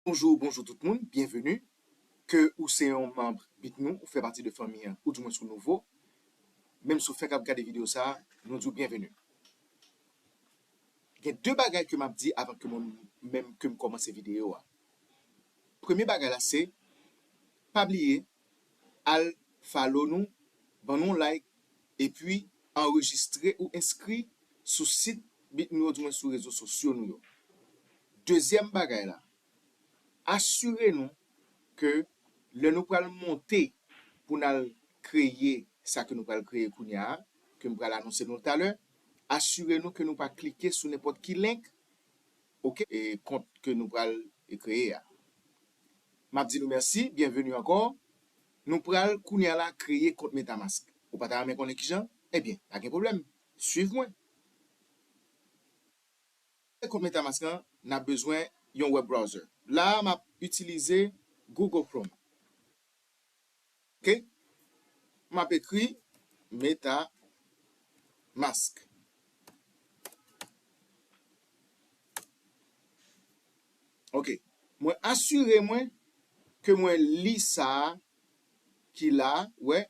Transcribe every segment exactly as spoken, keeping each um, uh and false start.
Bonjou, bonjou tout moun, byenveni. Ke ou se yon manm Bit Nou, ou fè pati de fanmi an, ou di mwens ou nouvo. Menm si w fèk ap gade videyo sa a, nou di w byenveni. Gen de bagay ke m ap di avan ke mwen menm ke m kòmanse videyo a. Premye bagay la se, pa bliye, al follow nou, ban nou like, epi anrejistre ou enskri sou sit Bit Nou yo, di mwens sou rezo sosyo nou yo. Dezyèm bagay la, asire nou ke lè nou pral monte pou n al kreye sa ke nou pral kreye kounye a, ke m pral anonse nou talè, asire nou ke nou pa klike sou nenpòt ki link, oke, e kont ke nou pral kreye a. M ap di nou mèsi, byenveni ankò. Nou pral kounye a la kreye kont MetaMask. Ou pa ta renmen konnen kijan? Ebyen, pa gen pwoblèm. Swiv mwen. Kont MetaMask lan, n ap bezwen yon web browser. La a, m ap itilize Google Chrome. Oke? M ap ekri MetaMask. Oke. Mwen asire mwen ke mwen li sa a ki la, wè,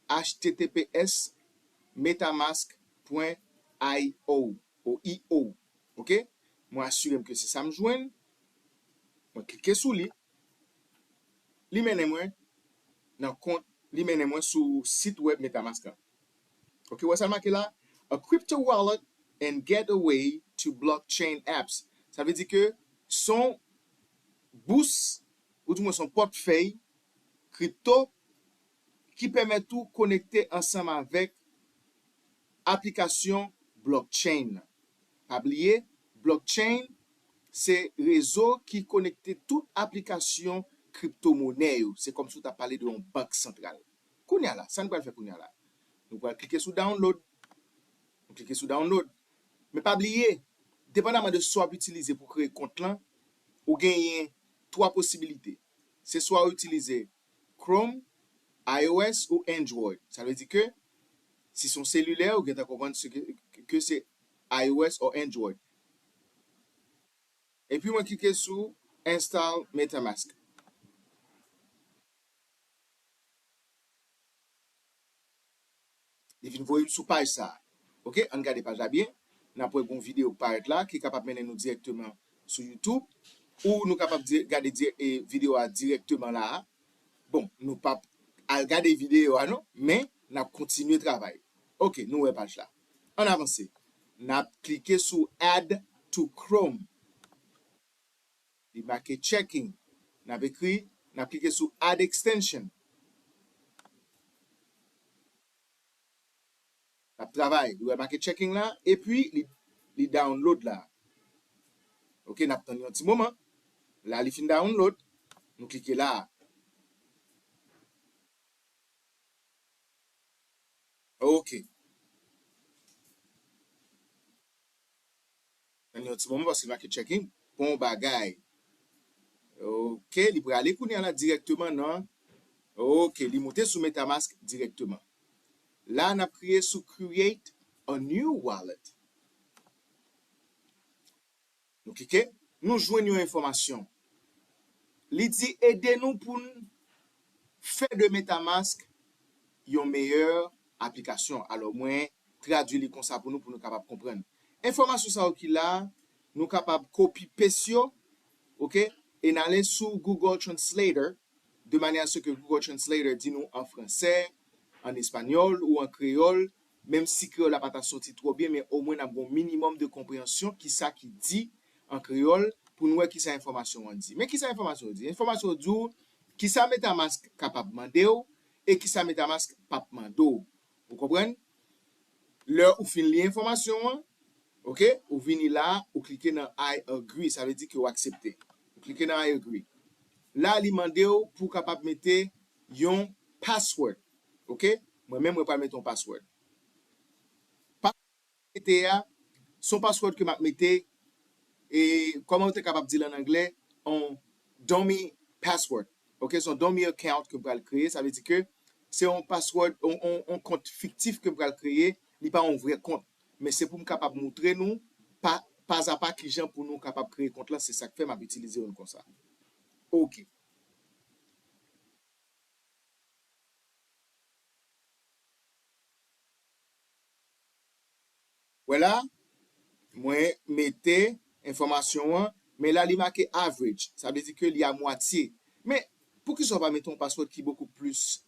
H T T P S metamask pwen I O, o I O. Oke? Mwen asire m ke se sa m jwenn. Mwen klike sou li. Li mennen mwen nan kont, li mennen mwen sou sit web MetaMask la. Oke, wè sa l make la? A crypto wallet and gateway to blockchain apps. Sa vle di ke se yon bous, ou di mwen se yon pòtfèy kripto ki pèmèt ou konekte ansanm avèk aplikasyon blockchain. Pa bliye, blockchain se rezo ki konekte tout aplikasyon kriptomonè yo. Se kòmsi w t ap pale de yon bank santral. Kounye a la, sa n pral fè kounye a la? Nou pral klike sou download. Nou klike sou download. Men pa bliye, depandaman de sa w ap itilize pou kreye kont lan, ou genyen twa posibilite. Se swa w itilize Chrome, I O S ou Android. Sa vle di ke si se yon selilè, ou gentan konprann se ke, ke se I O S ou Android. Epi mwen klike sou Install MetaMask. Li vin voye m sou paj sa a. Oke, ann gade paj la byen. N ap wè gon videyo k parèt la ki kapab mennen nou dirèkteman sou YouTube. Ou nou kapab di, gade di, e, videyo a dirèkteman la a. Bon, nou p ap al gade videyo a non, men n ap kontinye travay. Oke, nou wè paj la. Ann avanse. N ap klike sou Add to Chrome. Li make checking. N ap ekri, n ap klike sou Add Extension. N ap travay. Li wè make checking la, epi li, li download la. Oke, n ap tann yon ti moman. La, li fin download. Nou klike la. Oke. Tann yon ti moman paske make checking. Bon bagay. Oke, li prale kounye a la dirèkteman nan. Oke, li moute sou MetaMask dirèkteman. La, n ap kriye sou Create a new wallet. Nou klike, nou jwenn yon enfòmasyon. Li di ede nou pou n fè de MetaMask yon meyè aplikasyon. Alò, mwen tradui li konsa pou nou, pou nou kapab konprann. Enfòmasyon sa yo ki la, nou kapab copy paste yo, oke, e n ale sou Google Translator, de manière à ce que Google Translator di nou an fransè, an espanyòl ou an kreyòl, menm si kreyòl la pa ta soti twò byen, men omwen n ap gen yon minimòm de konpreyansyon kisa ki di an kreyòl pou n wè kisa enfòmasyon an di. Men kisa enfòmasyon an di? Enfòmasyon an di w kisa MetaMask kapab mande w e kisa MetaMask p ap mande w. Ou konprann? Lè ou fin li enfòmasyon an, oke, ou vini la, ou klike nan I agree, sa vle di ke w aksepte. Ou klike nan I agree. La, li mande w pou w kapab mete yon password, oke? Mwen menm, mwen pral mete yon password. Password mete a, se yon password ke m ap mete, e kòman ou te kapab di l an anglè, on dummy password. Oke, se yon dummy account ke m pral kreye, sa vle di ke se yon password, on, on, on kont fiktif ke m pral kreye, li pa yon vrè kont. Men se pou m kapab moutre nou pa, pazapa kijan pou nou kapab kreye kont lan, se sa k fè m ap itilize youn konsa. Ok. Wè la, mwen mete enfòmasyon an, men la li make average, sa vle di ke li a mwatye. Men, poukisa w pa mete yon password ki bokou plis,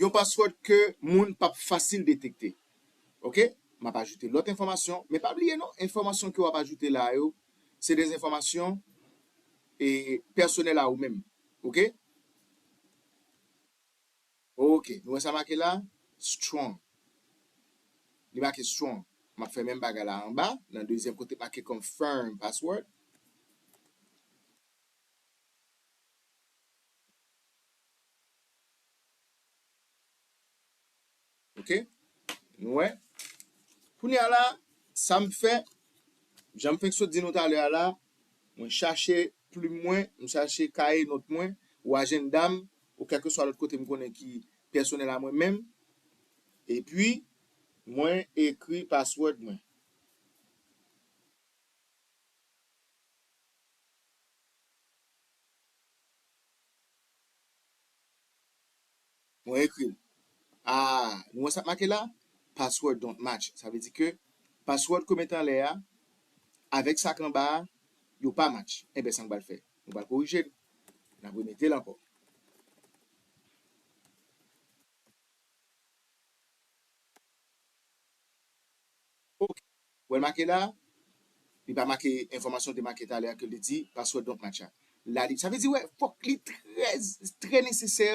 yon password ke moun p ap fasil detekte? Ok? M ap ajoute lòt enfòmasyon, men pa bliye non, enfòmasyon ke w ap ajoute la yo, se de enfòmasyon e pèsonèl a ou menm. Ok? Ok, nou wè sa make la? Strong. Li make strong. M ap fè menm bagay la anba, nan dezyèm kote make confirm password. Ok? Nou wè? Kounye a la, sa m fè, jan m fenk sot di nou talè a la, mwen chache plim mwen, m chache kaye nòt mwen, ou ajannda m, ou kèlkeswa lòt kote m konnen ki pèsonèl a mwen menm, epi mwen ekri password mwen. Mwen ekri l. Ah, nou wè sa k make la? Password don't match. Sa vle di ke password ke w mete anlè a, avèk sa k anba a, yo pa match. Enben, sa n pral fè? Nou pral korije l. N ap remete l ankò. Ok. Wè l make la? Li pa make enfòmasyon te make talè a ke li di password don't match a. La, li, sa vle di, wè, fòk li trè, trè nesesè,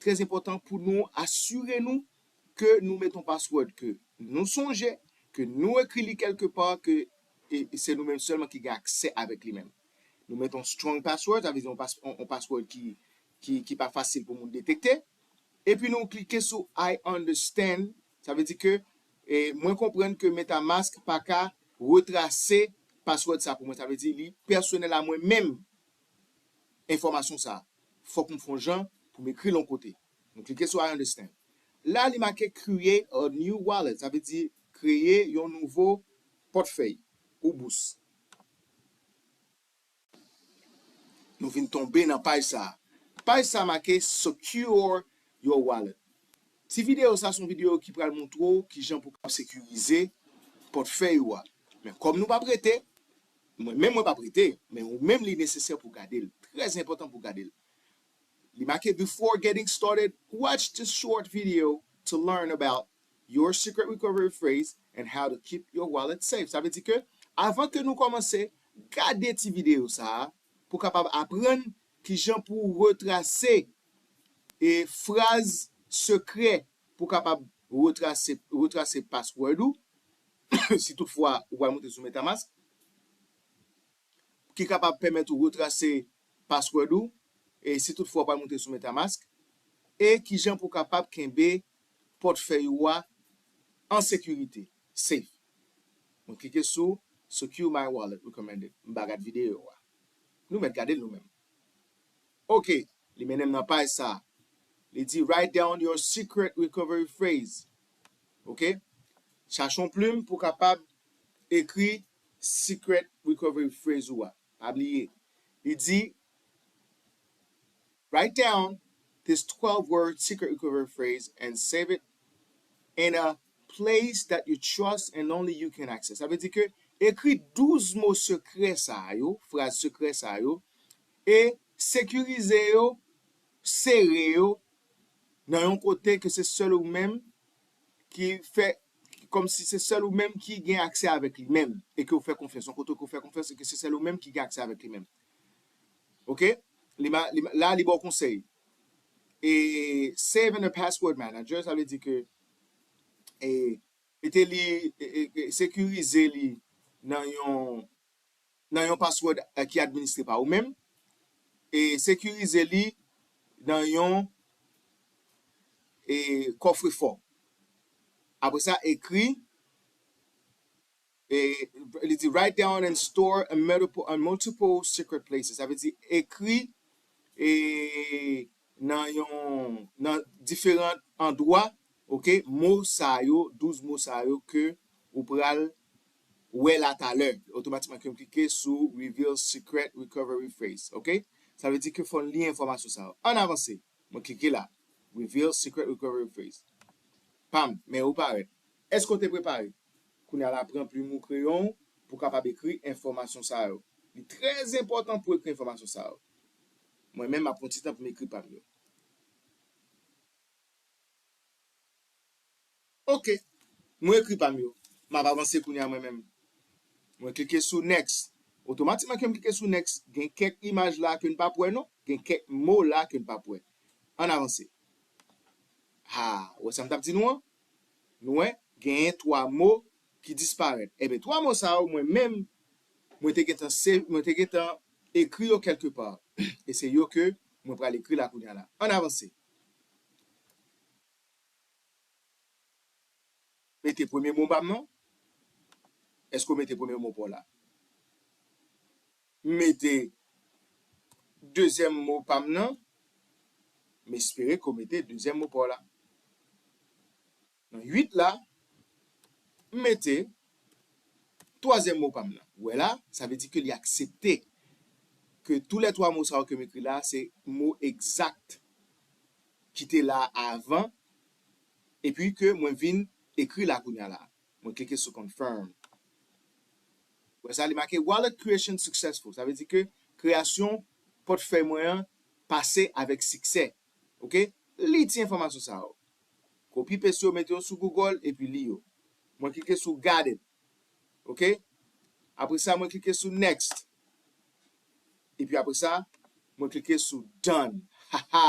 trè enpòtan pou nou asire nou ke nou met yon password ke nou sonje, ke nou ekri li kèlkepa, ke e, e se nou menm sèlman ki gen aksè avèk li menm. Nou met yon strong password, sa vle di yon pas-, yon, yon password ki, ki, ki pa fasil pou moun detekte. Epi nou klike sou I understand, sa vle di ke, e, mwen konprann ke MetaMask pa ka retrase password sa pou mwen. Sa vle di li pèsonèl a mwen menm enfòmasyon sa. Fòk m fè yon jan pou m ekri l yon kote. Nou klike sou I understand. La, li make create a new wallet. Sa vle di kreye yon nouvo pòtfèy ou bous. Nou vin tonbe nan paj sa. Paj sa make secure your wallet. Ti videyo sa se yon videyo ki pral montre w kijan pou w kab sekirize pòtfèy ou a. Men kòm nou p ap rete, mwen menm mwen p ap rete, men ou menm li nesesè pou w gade l. Trè enpòtan pou w gade l. Li make, before getting started, watch this short video to learn about your secret recovery phrase and how to keep your wallet safe. Sa vle di ke, avan ke nou kòmanse, gade ti videyo sa a pou w kapab aprann kijan pou w retrase e fraz sekrè pou w kapab retrase, retrase password ou, si toutfwa ou pral monte sou MetaMask, ki kapab pèmèt ou retrase password ou, e si toutfwa w pral monte sou MetaMask, e kijan pou w kapab kenbe pòtfèy ou a an sekirite, safe. Mwen klike sou Secure My Wallet Recommended. M pa gad videyo a. Nou mèt gade l nou menm. Ok, li mennen m nan paj sa. Li di, write down your secret recovery phrase. Ok? Chache yon plim pou w kapab ekri secret recovery phrase ou a. Pa bliye. Li di, write down this twelve word secret recovery phrase and save it in a place that you trust and only you can access. Sa vle di ke ekri douz mo sekrè sa yo, fraz sekrè sa yo, e sekirize yo, sere yo nan yon kote ke se sèl ou menm ki fè, kòmsi se sèl ou menm ki gen aksè avèk li menm e ke w fè konfyans, yon kote ke w fè konfyans e ke se sèl ou menm ki gen aksè avèk li menm. Ok? Li ma-, li ma-, la, li ba w konsèy. E save in a password manager, sa vle di ke, e, mete li, e, e, e, sekirize li nan yon, nan yon password, e, ki administre pa ou menm, e sekirize li nan yon, e, kòfrefò. Apre sa, ekri, e, li di, write down and store a multiple, a multiple secret places. Sa vle di, ekri, e, nan yon, nan diferan andwa, ok, mo sa yo, douz mo sa yo ke ou pral wè la talè. Otomatikman ke m klike sou Reveal Secret Recovery Phrase, ok? Sa vle di ke fò n li enfòmasyon sa yo. Ann avanse. Mwen klike la. Reveal Secret Recovery Phrase. Pam, men yo parèt. Èske w te prepare? Kounye a la, pran plim ou kreyon w pou w kapab ekri enfòmasyon sa yo. Li trè enpòtan pou w ekri enfòmasyon sa yo. Mwen menm, m ap pran ti tan pou m ekri pa m yo. Ok. Mwen ekri pa m yo. M ap avanse kounye a mwen menm. Mwen klike sou next. Otomatikman ke m klike sou next, gen kèk imaj la ke n p ap wè non. Gen kèk mo la ke n p ap wè. Ann avanse. Ha, ou wè sa m t ap di nou an? Nou wè, genyen twa mo ki disparèt. Ebyen, twa mo sa yo, mwen menm, mwen te gentan se, mwen te gentan ekri yo kèlke pa. E se yo ke mwen pral ekri la kounye a la. Ann avanse. Mete premye mo pa m nan. Èske w mete premye mo pa w la? M mete dezyèm mo pa m nan. M espere ke w mete dezyèm mo pa w la. Nan uit la, m mete twazyèm mo pa m nan. Ou wè la, sa vle di ke li aksepte ke tou lè twa mo sa yo ke m ekri la, se mo egzak ki te la avan, epi ke mwen vin ekri la kounye a la. Mwen klike sou confirm. Ou wè sa, li make wallet creation successful. Sa vle di ke kreyasyon pòtfèy mwen an pase avèk siksè. Ok? Li ti enfòmasyon sa yo. Kopi pase yo, mete yo sou Google, epi li yo. Mwen klike sou got it. Ok? Apre sa, mwen klike sou next. Epi apre sa, mwen klike sou done. Ha ha!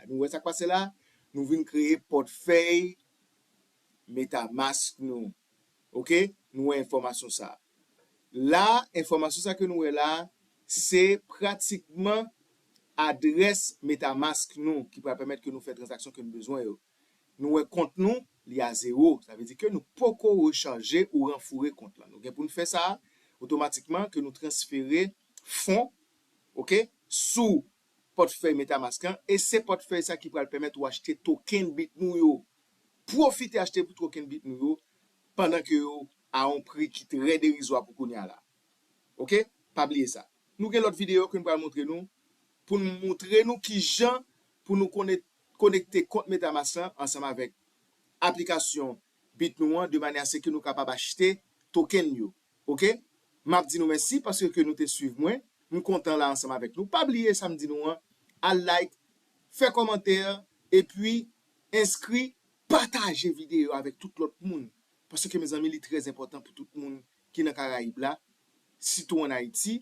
Nou wè sa k pase la? Nou vin kreye pòtfèy MetaMask nou. Ok? Nou wè enfòmasyon sa. La, enfòmasyon sa ke nou wè la, se pratikman adrès MetaMask nou ki pral pèmèt ke nou fè tranzaksyon ke nou bezwen yo. Nou wè kont nou, li a zewo. Sa vle di ke nou poko rechaje ou ranfoure kont lan. Nou gen pou n fè sa otomatikman ke nou transfere fon, ok, sou pòtfèy MetaMask lan, e se pòtfèy sa ki pral pèmèt ou achte token Bit nou yo. Pwofite achte token Bit nou yo pandan ke yo a yon pri ki trè derizwa pou kounye a la. Ok? Pa bliye sa. Nou gen lòt videyo ke n pral montre nou pou n montre nou kijan pou nou konnen konekte kont MetaMask lan ansanm avèk aplikasyon Bit nou an, de manyè a se ke nou kapab achte token yo. Ok? M ap di nou mèsi paske ke nou te swiv mwen. M kontan la ansanm avèk nou. Pa bliye sa m di nou an, al like, fè kòmantè, epi enskri, pataje videyo avèk tout lòt moun. Paske, mezanmi, li trè enpòtan pou tout moun ki nan Karayib la, sitou ann Ayiti,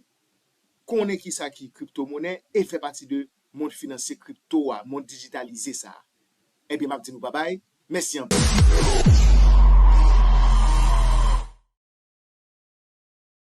konnen kisa ki kripto monè e fè pati de mond finansye kripto a, mond dijitalize sa a. Ebyen, m ap di nou babay. Mèsi anpil.